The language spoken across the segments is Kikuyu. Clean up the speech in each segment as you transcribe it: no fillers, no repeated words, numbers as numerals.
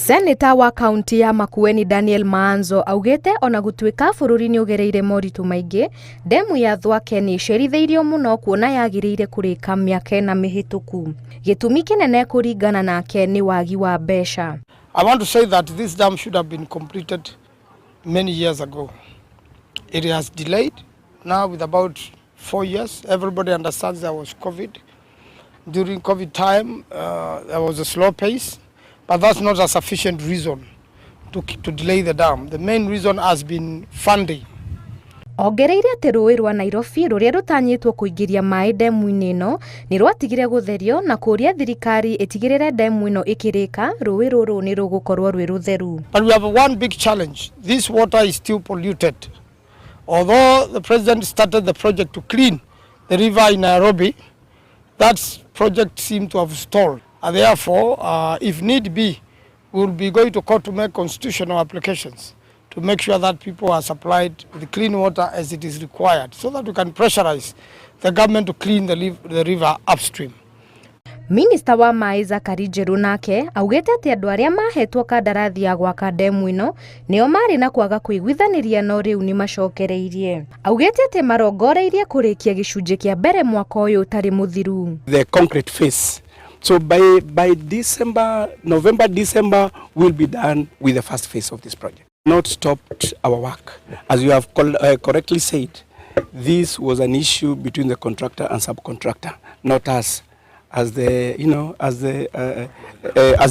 Seneta wa kaunti ya Makueni Daniel Maanzo augĩte ona gũtuĩka bũrũri nĩ ũgereire moritũ maingĩ, ndemu ya Thwake nĩ ĩcerithĩirio mũno kuona yagĩrĩire kũrĩka mĩaka 4 mĩhĩtũku. Gĩtũmi kĩnene kũringana nake nĩ wagi wa mbeca. I want to say that this dam should have been completed many years ago. It has delayed now with about 4 years. Everybody understands there was COVID. During COVID time, there was a slow pace, but that's not a sufficient reason to delay the dam. The main reason has been funding. Ongereire atĩ rũĩ rwa Nairobi rũrĩa rũtanyĩtwo kũingĩria maĩ ndemu-inĩ ĩno nĩ rwatigire gũtherio na kũũria thirikari ĩtigĩrĩre ndemu ĩno ĩkĩrĩka rũĩ rũrũ nĩ rũgũkorwo rwĩ rũtheru. But we have one big challenge. This water is still polluted. Although the president started the project to clean the river in Nairobi, that project seemed to have stalled. And therefore, if need be, we will be going to court to make constitutional applications to make sure that people are supplied with clean water as it is required, so that we can pressurize the government to clean the river upstream. Minista wa maĩ Zakari Njeru nake augĩte atĩ andũ arĩa mahetwo kandarathi ya gwaka ndemu ĩno nĩo marĩ na kwaga kũiguithanĩria no rĩu nĩ macokereirie. Augĩte atĩ marongoreirie kũrĩkia gĩcunjĩ kĩa mbere mwaka ũyũ ũtarĩ mũthiru. The concrete phase. So by December, November, December, we'll be done with the first phase of this project. Not stopped our work. As you have correctly said, this was an issue between the contractor and subcontractor, not us as the, you know, as the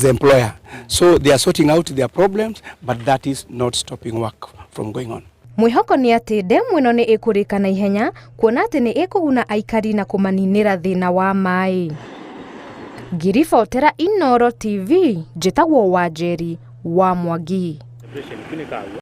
employer. So they are sorting out their problems, but that is not stopping work from going on. Mwĩhoko nĩ atĩ ndemu ĩno nĩ ĩkũrĩka na ihenya kuona atĩ nĩ ĩkũguna aikari na kũmaninĩra thĩna wa maĩ. Ngĩribotera Inooro TV, njĩtagwo Wanjeri wa Mwangi.